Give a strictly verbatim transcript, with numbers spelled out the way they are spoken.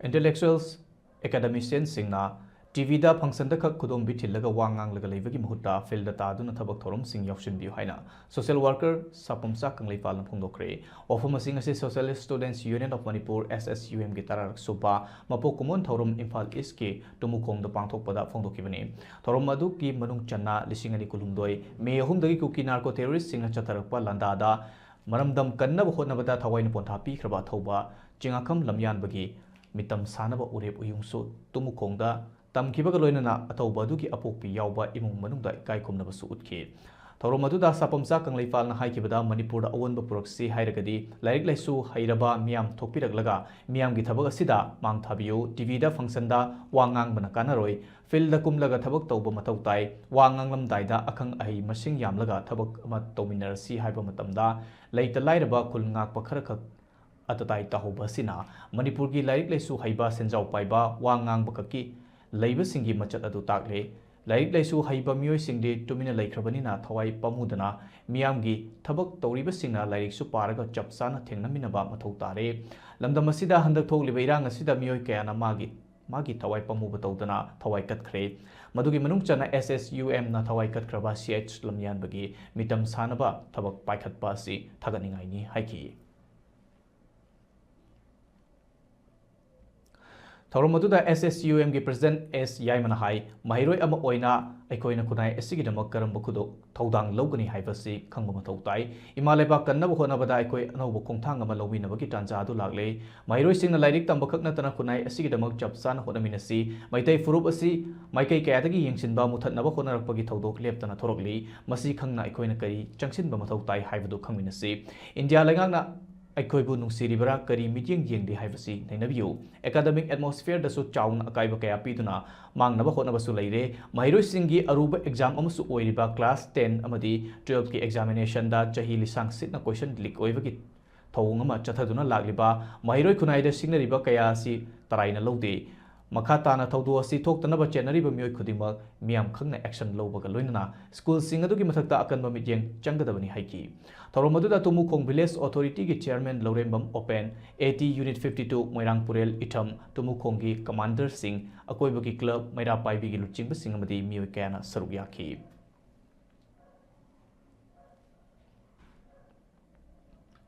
Intellectuals, academiciansꯁꯤꯡꯅ ꯇꯤꯚꯤꯗ functionꯗ ꯈꯛ ꯈꯨꯗꯣꯝꯕꯤ ꯊꯤꯜꯂꯒ ꯋꯥ ꯉꯥꯡꯂꯒ ꯂꯩꯕꯒꯤ ꯃꯍꯨꯠꯇ fieldꯗ ꯇꯥꯗꯨꯅ ꯊꯕꯛ ꯊꯧꯔꯝꯁꯤꯡ ꯌꯥꯎꯁꯤꯟꯕꯤꯌꯨ ꯍꯥꯏꯅ social worker ꯁꯥꯄꯝꯆꯥ ꯀꯪꯂꯩꯄꯥꯜꯅ ꯐꯣꯡꯗꯣꯛꯈ꯭ꯔꯦ꯫ ꯋꯥꯐꯝ ꯑꯁꯤꯡ ꯑꯁꯤ Socialist Students Union of Manipur, S S U M ꯒꯤ ꯇꯔꯥꯔꯛ ꯁꯨꯕ ꯃꯄꯣꯛ ꯀꯨꯝꯑꯣꯟ ꯊꯧꯔꯝ ꯏꯝꯐꯥꯜ ꯏꯁꯀꯤ ꯇꯨꯃꯨꯈꯣꯡꯗ ꯄꯥꯡꯊꯣꯛꯄꯗ ꯐꯣꯡꯗꯣꯛꯈꯤꯕꯅꯤ꯫ ꯊꯧꯔꯝ ꯑꯗꯨꯒꯤ ꯃꯅꯨꯡ ꯆꯟꯅ ꯂꯤꯁꯤꯡ ꯑꯅꯤ ꯀꯨꯟꯍꯨꯝꯗꯣꯏ ꯃꯦ ꯑꯍꯨꯝꯗꯒꯤ ꯀꯨꯀꯤ narco terroristꯁꯤꯡꯅ ꯆꯠꯊꯔꯛꯄ ꯂꯥꯟꯗꯥꯗ ꯃꯔꯝꯗꯝ ꯀꯟꯅꯕ ꯍꯣꯠꯅꯕꯗ ꯊꯋꯥꯏꯅ ꯄꯣꯟꯊꯥ ꯄꯤꯈ꯭ꯔꯕ ꯑꯊꯧꯕ ꯆꯤꯡꯉꯥꯈꯝ ꯂꯝꯌꯥꯟꯕꯒꯤ ꯃꯤꯇꯝ ꯁꯥꯟꯅꯕ ꯎꯔꯦꯞ ꯎꯌꯨꯡꯁꯨ ꯇꯨꯃꯨꯈꯣꯡꯗ ꯇꯝꯈꯤꯕꯒ ꯂꯣꯏꯅꯅ ꯑꯊꯧꯕ ꯑꯗꯨꯒꯤ ꯑꯄꯣꯛꯄꯤ ꯌꯥꯎꯕ ꯏꯃꯨꯡ ꯃꯅꯨꯡꯗ ꯏꯀꯥꯏ ꯈꯨꯝꯅꯕꯁꯨ ꯎꯠꯈꯤ꯫ ꯊꯧꯔꯝ ꯑꯗꯨꯗ ꯁꯥꯄꯝꯆꯥ ꯀꯪꯂꯩꯄꯥꯜꯅ ꯍꯥꯏꯈꯤꯕꯗ ꯃꯅꯤꯄꯨꯔꯗ ꯑꯑꯣꯟꯕ ꯄꯨꯔꯛꯁꯤ ꯍꯥꯏꯔꯒꯗꯤ ꯂꯥꯏꯔꯤꯛ ꯂꯥꯏꯁꯨ ꯍꯩꯔꯕ ꯃꯤꯌꯥꯝ ꯊꯣꯛꯄꯤꯔꯛꯂꯒ ꯃꯤꯌꯥꯝꯒꯤ ꯊꯕꯛ ꯑꯁꯤꯗ ꯃꯥꯡ ꯊꯥꯕꯤꯌꯨ, ꯇꯤꯚꯤꯗ functionꯗ ꯋꯥ ꯉꯥꯡꯕꯅ ꯀꯥꯟꯅꯔꯣꯏ, fieldꯗ ꯀꯨꯝꯂꯒ ꯊꯕꯛ ꯇꯧꯕ ꯃꯊꯧ ꯇꯥꯏ, ꯋꯥ ꯉꯥꯡꯂꯝꯗꯥꯏꯗ ꯑꯈꯪ ꯑꯍꯩ ꯃꯁꯤꯡ ꯌꯥꯝꯂꯒ ꯊꯕꯛ ꯑꯃ ꯇꯧꯃꯤꯟꯅꯔꯁꯤ ꯍꯥꯏꯕ ꯃꯇꯝꯗ ꯂꯩꯇ ꯂꯥꯏꯔꯕ ꯈꯨꯜ ꯉꯥꯛꯄ ꯈꯔꯈꯛ ꯑꯇꯇꯥꯏ ꯇꯥꯍꯧꯕ ꯑꯁꯤꯅ ꯃꯅꯤꯄꯨꯔꯒꯤ ꯂꯥꯏꯔꯤꯛ ꯂꯥꯏꯁꯨ ꯍꯩꯕ, ꯁꯦꯟꯖꯥꯎ ꯄꯥꯏꯕ, ꯋꯥ ꯉꯥꯡꯕ ꯈꯛꯀꯤ ꯂꯩꯕꯁꯤꯡꯒꯤ ꯃꯆꯠ ꯑꯗꯨ ꯇꯥꯛꯂꯦ꯫ ꯂꯥꯏꯔꯤꯛ ꯂꯥꯏꯁꯨ ꯍꯩꯕ ꯃꯤꯑꯣꯏꯁꯤꯡꯗꯤ ꯇꯨꯃꯤꯟꯅ ꯂꯩꯈ꯭ꯔꯕꯅꯤꯅ ꯊꯋꯥꯏ ꯄꯥꯝꯃꯨꯗꯅ ꯃꯤꯌꯥꯝꯒꯤ ꯊꯕꯛ ꯇꯧꯔꯤꯕꯁꯤꯡꯅ ꯂꯥꯏꯔꯤꯛꯁꯨ ꯄꯥꯔꯒ ꯆꯞ ꯆꯥꯅ ꯊꯦꯡꯅꯃꯤꯟꯅꯕ ꯃꯊꯧ ꯇꯥꯔꯦ꯫ ꯂꯝꯗꯝ ꯑꯁꯤꯗ ꯍꯟꯗꯛ ꯊꯣꯛꯂꯤꯕ ꯏꯔꯥꯡ ꯑꯁꯤꯗ ꯃꯤꯑꯣꯏ ꯀꯌꯥꯅ ꯃꯥꯒꯤ, ꯃꯥꯒꯤ ꯊꯋꯥꯏ ꯄꯥꯝꯃꯨꯕ ꯇꯧꯗꯅ ꯊꯋꯥꯏ ꯀꯠꯈ꯭ꯔꯦ꯫ ꯃꯗꯨꯒꯤ ꯃꯅꯨꯡ ꯆꯟꯅ S S U Mꯅ ꯊꯋꯥꯏ ꯀꯠꯈ꯭ꯔꯕ C H ꯂꯝꯌꯥꯟꯕꯒꯤ ꯃꯤꯇꯝ ꯁꯥꯟꯅꯕ ꯊꯕꯛ ꯄꯥꯏꯈꯠꯄ ꯑꯁꯤ ꯊꯥꯒꯠꯅꯤꯡꯉꯥꯏꯅꯤ ꯍꯥꯏꯈꯤ꯫ ꯊꯧꯔꯝ ꯑꯗꯨꯗ S S U Mꯒꯤ President S ꯌꯥꯏꯃꯅ ꯍꯥꯏ, ꯃꯍꯩꯔꯣꯏ ꯑꯃ ꯑꯣꯏꯅ ꯑꯩꯈꯣꯏꯅ ꯈꯨꯟꯅꯥꯏ ꯑꯁꯤꯒꯤꯗꯃꯛ ꯀꯔꯝꯕ ꯈꯨꯗꯣ-, ꯊꯧꯗꯥꯡ ꯂꯧꯒꯅꯤ ꯍꯥꯏꯕꯁꯤ ꯈꯪꯕ ꯃꯊꯧ ꯇꯥꯏ꯫ ꯏꯃꯥ ꯂꯩꯕꯥꯛ ꯀꯟꯅꯕ ꯍꯣꯠꯅꯕꯗ ꯑꯩꯈꯣꯏ ꯑꯅꯧꯕ ꯈꯣꯡꯊꯥꯡ ꯑꯃ ꯂꯧꯃꯤꯟꯅꯕꯒꯤ ꯇꯥꯟꯖꯥ ꯑꯗꯨ ꯂꯥꯛꯂꯦ꯫ ꯃꯍꯩꯔꯣꯏꯁꯤꯡꯅ ꯂꯥꯏꯔꯤꯛ ꯇꯝꯕ ꯈꯛ ꯅꯠꯇꯅ ꯈꯨꯟꯅꯥꯏ ꯑꯁꯤꯒꯤꯗꯃꯛ ꯆꯞ ꯆꯥꯅ ꯍꯣꯠꯅꯃꯤꯟꯅꯁꯤ꯫ ꯃꯩꯇꯩ ꯐꯨꯔꯨꯞ ꯑꯁꯤ ꯃꯥꯏꯀꯩ ꯀꯌꯥꯗꯒꯤ ꯌꯦꯡꯁꯤꯟꯕ ꯃꯨꯊꯠꯅꯕ ꯍꯣꯠꯅꯔꯛꯄꯒꯤ ꯊꯧꯗꯣꯛ ꯂꯦꯞꯇꯅ ꯊꯣꯔꯛꯂꯤ꯫ ꯃꯁꯤ ꯈꯪꯅ ꯑꯩꯈꯣꯏꯅ ꯀꯔꯤ ꯆꯪꯁꯤꯟꯕ ꯃꯊꯧ ꯇꯥꯏ ꯍꯥꯏꯕꯗꯨ ꯈꯪꯃꯤꯟꯅꯁꯤ꯫ ꯏꯟꯗꯤꯌꯥ ꯂꯩꯉꯥꯛꯅ ꯑꯩꯈꯣꯏꯕꯨ ꯅꯨꯡꯁꯤꯔꯤꯕꯔꯥ, ꯀꯔꯤ ꯃꯤꯠꯌꯦꯡ ꯌꯦꯡꯂꯤ ꯍꯥꯏꯕꯁꯤ ꯅꯩꯅꯕꯤꯌꯨ꯫ Academic atmosphereꯗꯁꯨ ꯆꯥꯎꯅ ꯑꯀꯥꯏꯕ ꯀꯌꯥ ꯄꯤꯗꯨꯅ ꯃꯥꯡꯅꯕ ꯍꯣꯠꯅꯕꯁꯨ ꯂꯩꯔꯦ꯫ ꯃꯍꯩꯔꯣꯏꯁꯤꯡꯒꯤ ꯑꯔꯨꯕ exam ꯑꯃꯁꯨ ꯑꯣꯏꯔꯤꯕ class ten ꯑꯃꯗꯤ twelveꯀꯤ examinationꯗ ꯆꯍꯤ ꯂꯤꯁꯥꯡ ꯁꯤꯠꯅ question leak ꯑꯣꯏꯕꯒꯤ ꯊꯧꯑꯣꯡ ꯑꯃ ꯆꯠꯊꯗꯨꯅ ꯂꯥꯛꯂꯤꯕ ꯃꯍꯩꯔꯣꯏ ꯈꯨꯟꯅꯥꯏꯗ ꯁꯤꯡꯅꯔꯤꯕ ꯀꯌꯥ ꯑꯁꯤ ꯇꯔꯥꯏꯅ ꯂꯧꯗꯦ꯫ ꯃꯈꯥ ꯇꯥꯅ ꯊꯧꯗꯣꯛ ꯑꯁꯤ ꯊꯣꯛꯇꯅꯕ ꯆꯦꯟꯅꯔꯤꯕ ꯃꯤꯑꯣꯏ ꯈꯨꯗꯤꯡꯃꯛ ꯃꯤꯌꯥꯝ ꯈꯪꯅ action ꯂꯧꯕꯒ ꯂꯣꯏꯅꯅ schoolꯁꯤꯡ ꯑꯗꯨꯒꯤ ꯃꯊꯛꯇ ꯑꯀꯟꯕ ꯃꯤꯠꯌꯦꯡ ꯆꯪꯒꯗꯕꯅꯤ ꯍꯥꯏꯈꯤ꯫ ꯊꯧꯔꯝ ꯑꯗꯨꯗ ꯇꯨꯃꯨꯈꯣꯡ Village Authorityꯒꯤ chairman Lourembam Open, AT Unit fifty two Moirang Purel Itham, ꯇꯨꯃꯨꯈꯣꯡꯒꯤ commanderꯁꯤꯡ, ꯑꯀꯣꯏꯕꯒꯤ club, ꯃꯩꯔꯥ ꯄꯥꯏꯕꯤꯒꯤ ꯂꯨꯆꯤꯡꯕꯁꯤꯡ ꯑꯃꯗꯤ ꯃꯤꯑꯣꯏ ꯀꯌꯥꯅ ꯁꯔꯨꯛ ꯌꯥꯈꯤ꯫